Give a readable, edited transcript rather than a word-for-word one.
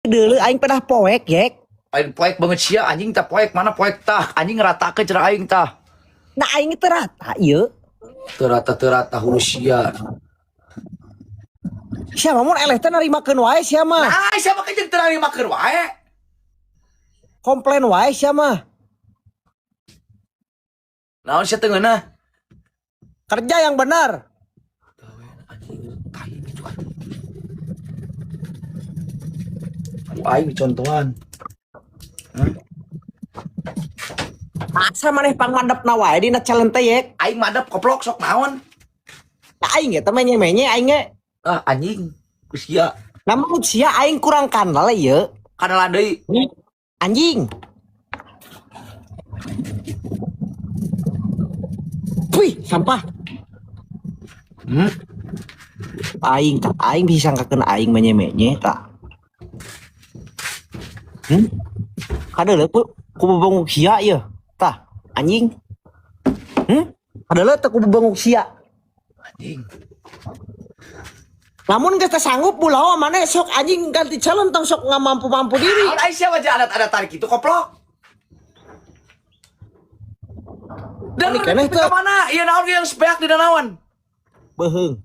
Deuleu aing pedah poek yek. Aing poek banget sia anjing tah poek mana poek tah anjing ngeratakeun cenah aing tah. Nah aing teu rata ieu. Teu rata teu rata hulu sia. Sia mah mun eleh teh narimakeun wae sia mah. Nah, siapa jeung teu narimakeun wae? Komplain wae sia mah. Naon sia teu ngeunah? Kerja yang benar. Anjing tai gitu anjing. Ku aing dicontohan. Asa maneh pangmadepna wae dina challenge teh yek. Aing madep koplok sok naon? Nah, aing ge teh menye-menye aing ge. Ah anjing ku sia. Nah menurut sia aing kurang kandel ieu. Kanalan deui. Anjing. Wih, sampah. Hmm? Aing tak aing bisa sangkakeun aing menye-menye tak. Hmm? Kadeuleu ku ku bebonguk sia ieu. Tah, anjing. Hmm? Kadeuleu teh ku bebonguk sia. Anjing. Lamun geus teu sanggup bulawa maneh sok anjing ganti calon tong sok ngamampu-mampu diri. Naon aing sia wajah adat-adat tarik itu koplok. Dan Ini keneh ke teh. mana? Iya naon yang sepeak di danawan. Beuheung.